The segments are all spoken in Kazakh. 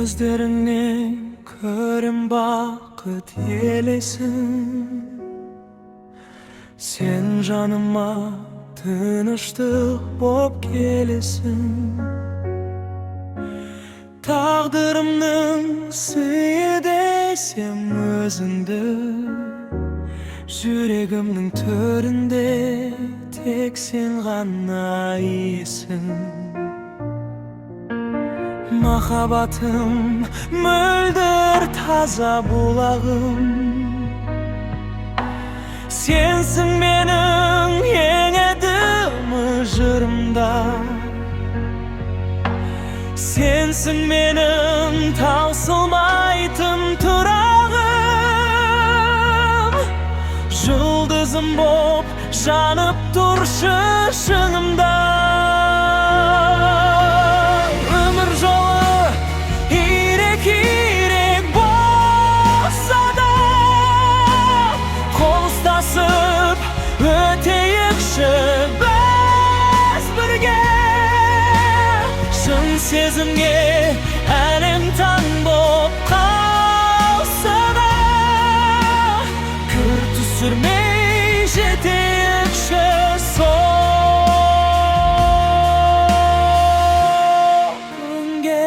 Көздеріңнен көрем бақыт елесін. Сен жаныма тыныштық боп келесің. Тағдырымның сыйы десем өзіңді, жүрегімнің төрінде тек сен ғана иесің. Махаббатым, мөлдір таза бұлағым, сенсің менің ең әдемі жырымда. Сенсің менің таусылмайтын тұрағым, жұлдызым боп жанып тұршы шыңымда. Өмір жолы ирек ирек болса да, қол ұстасып өтейікші біз бірге. Шын сезімге әлем таң боп қалса да, кір түсірмей жетейікші сол күнге.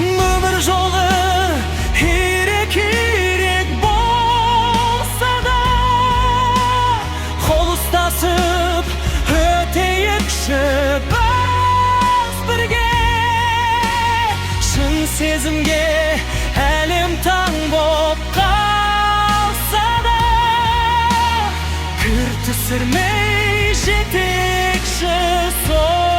Өмір жолы ирек ирек болса да, қол ұстасып өтейікші біз бірге. Шын сезімге әлем таң боп қалса да, кір түсірмей жетейікші сол.